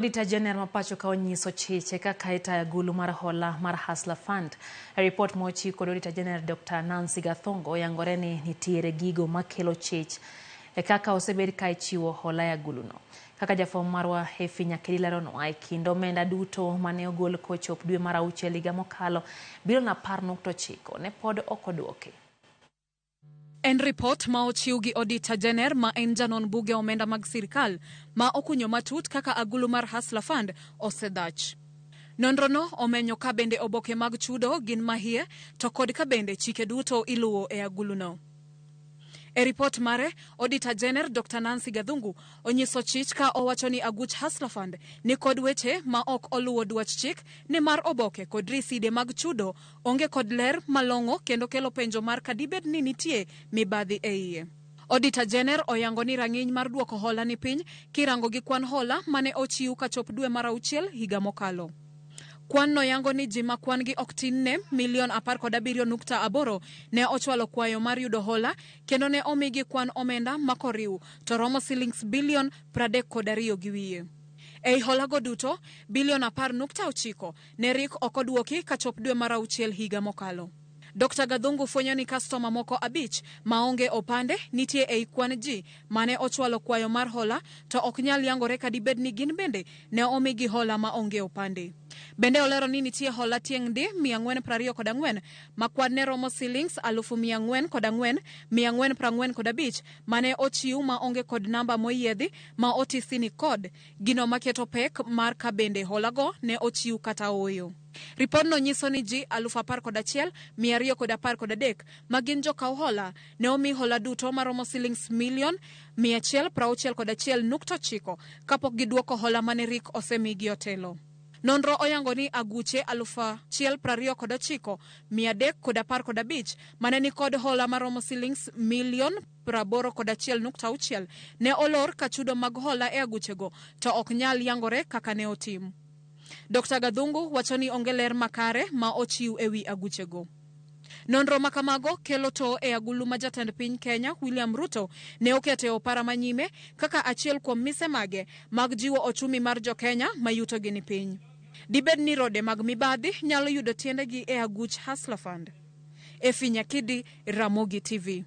Auditor General ma pacho ka onyiso chiche kaka itayo agulu mar hola mar Hustler Fund. E ripot ma ochiw kod Auditor General Dr. Nancy Gathungu oyangore ni nitiere gigo makelo chich e kaka osebed ka ichiwo hola e aguluno. Kaka jafwambo marwa Hefi Nyakedi leronwa, e kind omenda duto mane ogol kochop dwe mar auchiel higa mokalo, bilion 10.9 ne pod ok oduoki. En ripot ma ochiw gi Auditor General ma en janon buge omenda mag sirkal ma okunyo matut kaka agulu mar Hustler Fund osedhach. Nonrono omenyo ka bende oboke mag chudo gin mahie to kod ka bende chike duto iluwo e aguluno. E ripot mare, Auditor General Dr. Nancy Gathungu onyiso chich ka owacho ni aguch Hustler Fund ni kod weche ma ok oluwo dwach chik nimar oboke kod riside mag chudo onge kod ler malong'o kendo kelo penjo mar kadibed ni nitie mibadhi e iye. Auditor General oyango ni rang'iny mar duoko hola ni piny kirango gi kwan hola mane ochiw kachop dwe mar auchiel higa mokalo. Kwan no yango ni ji ma kwan gi ok tin ne milion 17.8 ne ochwalo kwayo mar yudo hola kendo ne omigi kwan omenda ma koriw to romo silings bilion 32 gi wiye. Ei holago duto, bilion 10.9 ne rik ok oduoki kachop dwe mar auchiel higa mokalo. Dr. Gathungu fwenyo ni kastoma moko 5 maonge opande nitie ei kwan ji mane ochwalo kwayo mar hola to ok nyal yangore kadibed ni gin bende ne omigi hola maonge opande. Bende olero ni nitie hola tieng' ndi 424 ma kwan ne romo silings 404,445 mane ochiw maonge kod namba moyiedhi ma otisi ni kod gino maketo pek mar ka bende holago ne ochiw kata ooyo. Ripodno nyiso ni ji 11,213 ma gin jokaw hola ne omi hola duto maromo silings milion 161.9 kapok giduoko hola mane rik osemigi otelo. Nonro oyango ni aguche 1,029,315 mane ni kod hola maromo silings milion 81.6 ne olor ka chudo mag hola e aguchego to ok nyal yangore kaka ne otim. Dr. Gathungu wacho ni onge ler makare ma ochiw e wi aguchego. Nonro ma kamago kelo to e agulu ma jatend piny Kenya William Ruto ne oketo e opara manyime kaka achiel kuom mise mage mag jiwo ochumi mar jo Kenya ma yutogi ni piny. Dibed ni rode mag mibadhi nyalo yudo tiendegi e aguch Hustler Fund. Efi Nyakidi, Ramogi TV.